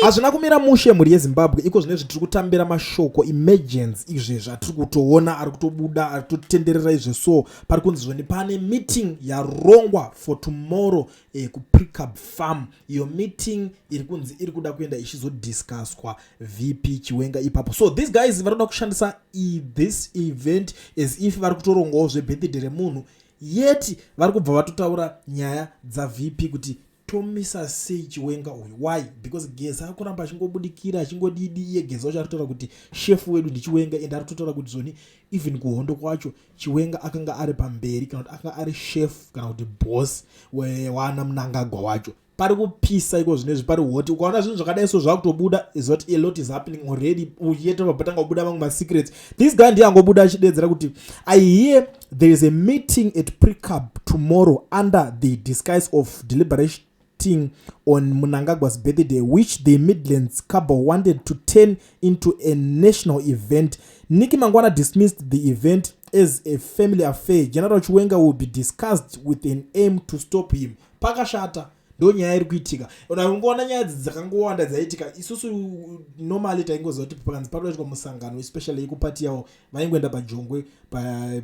Hazvina kumira mushe, mhuri yeZimbabwe. Iko zvinezvi tiri kutambira mashoko emergency. Izvezvi atiri kutoona ari kutobuda, ari kutotenderera izve. So pari kunzi zvoni pane meeting yarongwa for tomorrow kuPrecab Farm. Iyo meeting iri kunzi iri kuda kuenda ichizodiscusswa VP Chiwenga ipapo. So these guys vari kuda kushandisa this event as if vari kutorongawo zvebirthday remunhu, yet vari kubva vatotaura nyaya dzaVP kuti tomisa sei Chiwenga uyu. Why? Because Geza akuramba achingobudikira, achingodidi. Iye Geza wacho ari kutaura kuti shefu wedu ndiChiwenga, and ari kutotaura kuti zvoni even kuhondo kwacho Chiwenga akanga ari pamberi, kana kuti akanga ari chef kana kuti boss waana Munangagwa wacho. Pari kupisa iko zvinezvi, pari hot. Ukaona zvinhu zvakadai so zvakutobuda, is what a lot is happening already. Uye tobva kubuda mamwe masecrets. This guy ndiye angobuda achidedzera kuti, "I hear there is a meeting at Precab tomorrow under the disguise of deliberation on Mnangagwa's birthday, which the Midlands cabal wanted to turn into a national event. Nick Mangwana dismissed the event as a family affair. General Chiwenga will be discussed with an aim to stop him." Pakashata. Ndo nyaya iri kuitika. Unangoona nyaya idzi dzakangowanda dzaitika. Isusu normally taingoziva kuti pakanzi panoitwa musangano, especially yekupati yavo, vaingoenda paJongwe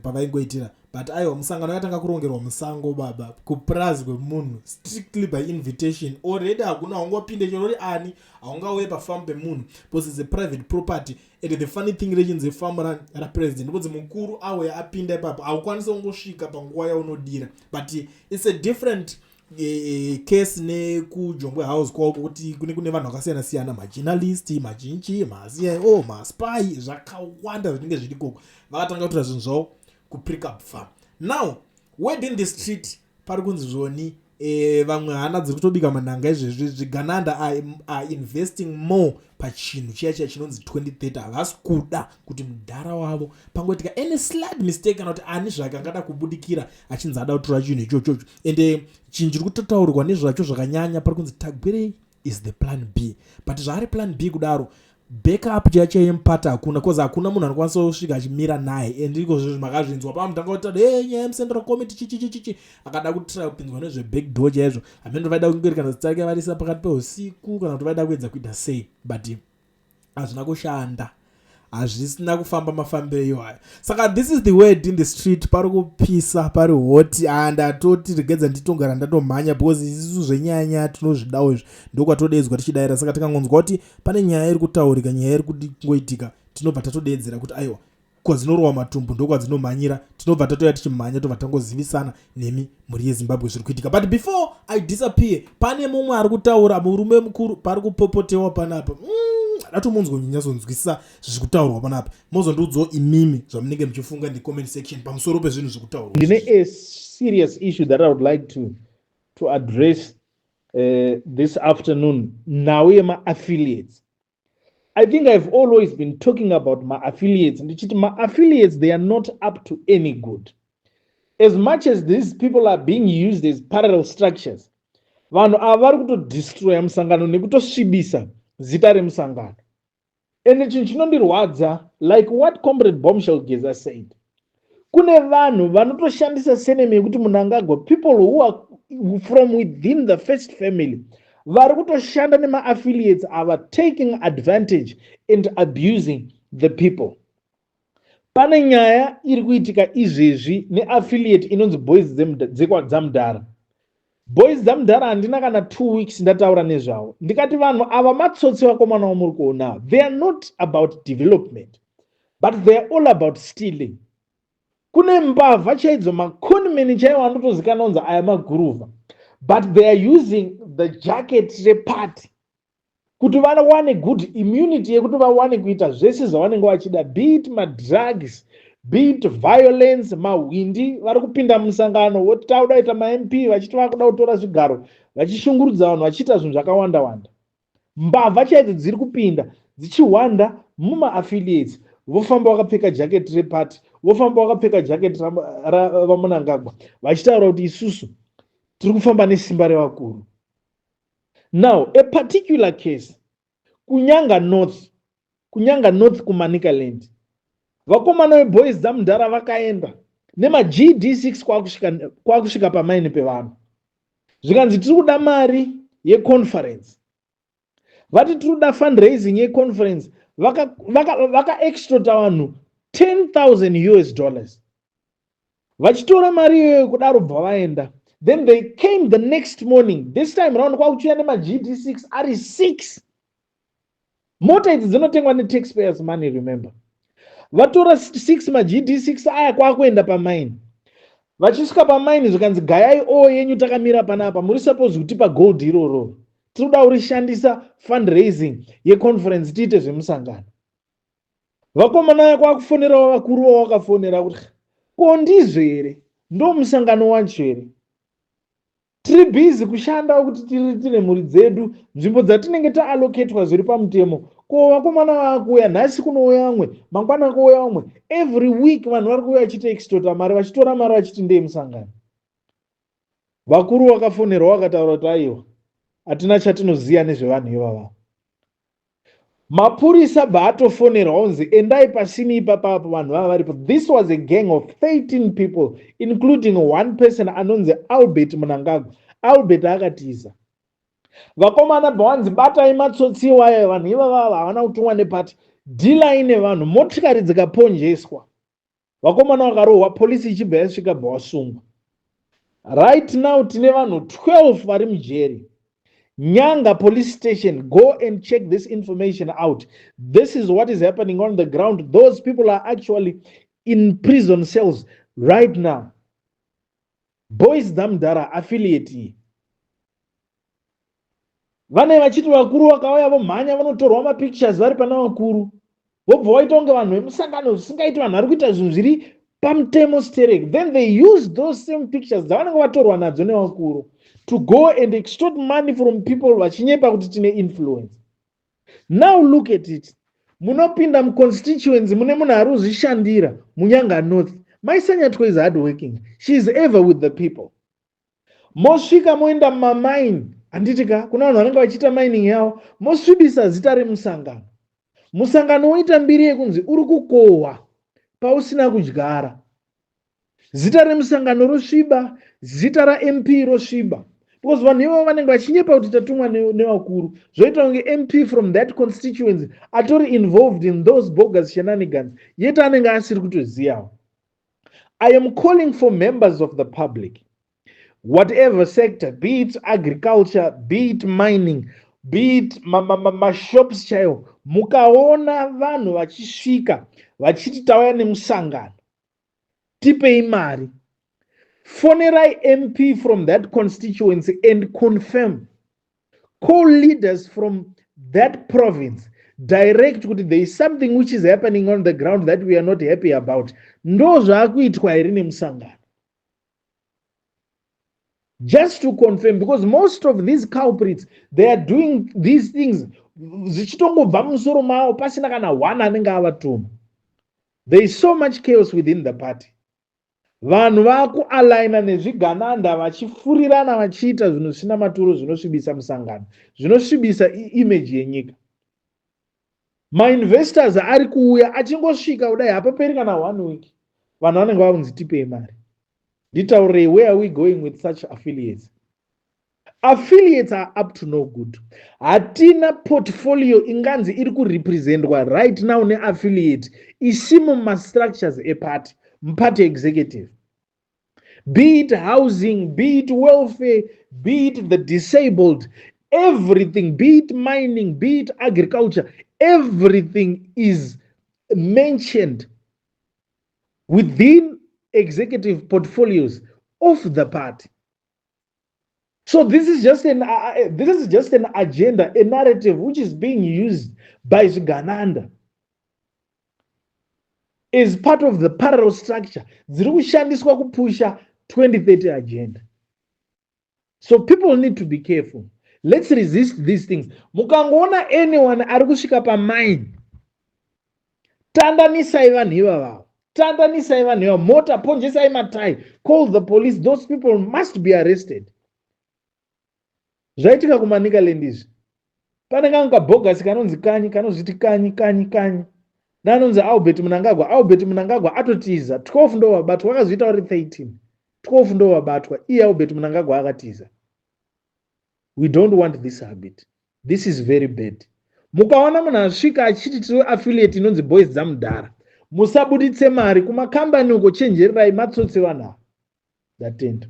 pavaingoitira. But aiwa, musangano yakatanga kurongerwa musango baba, kupurazi kwemunhu, strictly by invitation. Already hakuna, haungopinde chero uri ani, haungauye pafamu pemunhu because it's a private property. And the funny thing, rechinzi famu rapresident, because mukuru auya apinda ipapo, haukwanisi kungosvika panguva yaunodira. But it's a different case nekuJongwe House kwako, kuti kune vanhu vakasiyana siyana, majournalist mazhinji, maCIO, maspy, zvakawanda zvinenge zviri ikoko. Vakatanga kutora zvinhu zvavo kuPrecab Farm. Now, word in the street, pari kunzi zvoni vamwe hana dziri kutobika manhanga izvezvi. Zvigananda are investing more pachinhu chiya chiya chinonzi 2030. Havasi kuda kuti mudhara wavo pangoitika any slight mistake, kana kuti ani zvake angada kubudikira achinzi ada kutora chinhu ichochocho. Ende chinhu chiri kutotaurwa nezvacho zvakanyanya, pari kunzi Tagwirei is the plan B. But zvaari plan B kudaro, backup chaiyo chaiyo yemupata hakuna, cause hakuna munhu anokwanisa kusvika achimira naye. And ikozvo makazvinzwa pamutanga kutaura e nyaya yemucentral committee, chichichichichi, akada kutira kupinzwa nezvebackdoor chaizvo. Hameno vaida kungeri kana zita rake varisa pakati peusiku, kana kuti vaida kuedza kuita sei, but hazvina kushanda, hazvisina kufamba mafambiro iwayo. Saka this is the word in the street. Pari kupisa, pari hot. Ndatoti regedza nditongara ndatomhanya, because isusu zvenyaya tinozvidawo izvi, ndokwatodedzwa tichidayira. Saka tikangonzwa kuti pane nyaya iri kutaurika, nyaya iri kungoitika, tinobva tatodedzera kuti aiwa, kwadzinorova matumbu ndokwadzinomhanyira. Tinobva tatoya tichimhanya, tobva tangozivisana nemi, mhuri yeZimbabwe, zviri kuitika. But before I disappear, pane mumwe ari kutaura, murume mukuru. Pari kupopotewa panapa. Datomunzwa nyatsonzwisisa zviri kutaurwa panapa. Mozondiudzawo imimi zvamunenge muchifunga in the comment section pamusoro pezvinhu zviri kutaurwa. Ndine a serious issue that I would like to address this afternoon, nhau yema-affiliates. I think I've always been talking about ma-affiliates, ndichiti ma-affiliates, they are not up to any good. As much as these people are being used as parallel structures, vanhu ava vari kutodestroya musangano nekutosvibisa zita remusangano. Ende chinhu chinondirwadza, like what Comrade Bombshell Geza said, kune vanhu vanotoshandisa surname yekuti Munangagwa, people who are from within the first family, vari kutoshanda nemaaffiliates ava, taking advantage and abusing the people. Pane nyaya iri kuitika izvezvi neaffiliate inonzi Boys Dzamudhara. Boys Dzamudhara, handina kana 2 weeks ndataura nezvavo, ndikati vanhu ava matsotsi. Vakomana vamuri kuona, they are not about development, but they are all about stealing. Kune mbavha chaidzo, maconman chaiwo anotozikanwa kunzi aya maguruvha, but they are using the jacket reparty kuti vawane good immunity yekuti vawane kuita zvese zvavanenge vachida, be it madrugs, be it violence, mahwindi. Vari kupinda musangano voti takuda kuita maMP, vachiti vakuda kutora zvigaro, vachishungurudza vanhu, vachiita zvinhu zvakawanda wanda. Mbavha chaidzo dziri kupinda dzichihwanda mumaaffiliates, vofamba vakapfeka jaketi repati, vofamba vakapfeka jaketi ravaMunangagwa, vachitaura kuti isusu tiri kufamba nesimba revakuru. Now, a particular case kuNyanga North, kuNyanga North, kuManicaland, vakomana veBoys Dzamudhara vakaenda nemaGD6 kwakusvika pamaini pevanhu, zvikanzi tiri kuda mari yeconference. Vati tiri kuda fundraising yeconference, vakaextorta vanhu US$10,000. Vachitora mari iyoyo kudaro, bva vaenda. Then they came the next morning, this time round kwakuchiuya nemaGD6 ari 6. Mota idzi dzinotengwa netaxpayers' money, remember. Vatora 6 maGD6 aya, kwakuenda pamaini. Vachisvika pamaini, zvikanzi, "Gayai ore yenyu, takamira panapa. Muri suppose kutipa gold iroro, tiri kuda kurishandisa fundraising yeconference, tiite zvemusangano." Vakomana aya kwakufonerawo vakuru vavakafonera kuti, "Ko ndizvo here? Ndo musangano wacho here? Tiri busy kushanda kuti tiriritire mhuri dzedu, nzvimbo dzatinenge taallocatwa zviri pamutemo. Ko vakomana vaakuuya nhasi, kunouya vamwe mangwana, kuuya vamwe every week. Vanhu vari kuuya vachiita extorta mari, vachitora mari vachiti ndeyemusangano." Vakuru vakafonerwa vakataura kuti, "Aiwa, hatina chatinoziva nezvevanhu ivava." Mapurisa bva atofonerwa unzi, "Endai pasini ipapapo, vanhu vava varipo." This was a gang of 13 people, including one person anonzi Albert Munangagwa. Albert akatiza. Vakomana bva vanzi, "Batai matsotsi iwayo, vanhu ivavava havana kutumwa nepati, dealai nevanhu." Motikari dzikaponjeswa, vakomana vakarohwa, polisi ichibva yasvika, bva vasungwa. Right now tine vanhu 12 vari mujeri, Nyanga Police Station. Go and check this information out. This is what is happening on the ground. Those people are actually in prison cells right now. Boys Damdara affiliate iyi, vane vachiti vakuru vakauya, vomhanya, vanotorwa mapictures vari pana vakuru, vobva vaita kunge vanhu vemusangano zvisingaiti, vanhu vari kuita zvinhu zviri pamutemo sterek. Then they use those same pictures dzavanenge vatorwa nadzo nevakuru to go and extort money from people, vachinyepa kuti tine influence. Now look at it. Munopinda muconstituency mune munhu ari kuzvishandira muNyanga North. Maisanyatwa is hard working, she is ever with the people. Mosvika moenda mumamine, handiti ka? Kuna vanhu vanenge vachiita mining yavo, mosvibisa zita remusangano. Musangano woita mbiri yekunzi uri kukohwa pausina kudyara. Zita remusangano rosviba, zita raMP rosviba, because vanhu ivavo vanenge vachinyepa kuti tatumwa nevakuru. Zvoita kunge MP from that constituency atori involved in those bogus shenanigans, yet anenge asiri kutozivawo. I am calling for members of the public, whatever sector, be it agriculture, be it mining, be it mashops chaiwo, mukaona vanhu vachisvika vachiti, "Tauya nemusangano, tipei mari," fonerai MP from that constituency and confirm. Call leaders from that province direct kuti there is something which is happening on the ground that we are not happy about. Ndo zvaakuitwa here nemusangano? Just to confirm, because most of these culprits, they are doing these things zvichitongobva mumusoro mavo, pasina kana one anenge avatuma. There is so much chaos within the party. Vanhu vaakualaina nezvigananda, vachifurirana, vachiita zvinhu zvisina maturo, zvinosvibisa musangano, zvinosvibisa image yenyika. Mainvestors ari kuuya, achingosvika kudai, hapaperi kana one week, vanhu vanenge vakunzi, "Tipei mari." Nditaurei, where are we going with such affiliates? Affiliates are up to no good. Hatina portfolio inganzi iri kurepresentwa right now neaffiliate isimo mumastructures eparty, muparty executive, be it housing, be it welfare, be it the disabled, everything, be it mining, be it agriculture, everything is mentioned within executive portfolios of the party. So this is just an agenda, a narrative which is being used by zvigananda as part of the parallel structure dziri kushandiswa kupusha 2030 agenda. So people need to be careful. Let's resist these things. Mukangoona anyone ari kusvika pamine, tandanisai vanhu ivavavo, tandanisai vanhu ivavo, mota ponjesai matai, call the police. Those people must be arrested. Zvaitika kuManicaland izvi, pane kangu kabhogasi kanonzi Kanyi, kanozviti Kanyi, Kanyi, Kanyi, neanonzi Albert Munangagwa. Albert Munangagwa atotiza. 12 ndo vabatwa, vakazoita vari 13. 12 ndo vabatwa, iye Albert Munangagwa akatiza. We don't want this habit. This is very bad. Mukaona munhu asvika achiti tiri affiliate inonzi Boys Dzamudhara, musabuditse mari kumakambani uko. Chenjererai matsotsi vanhu ava. Ndatenda.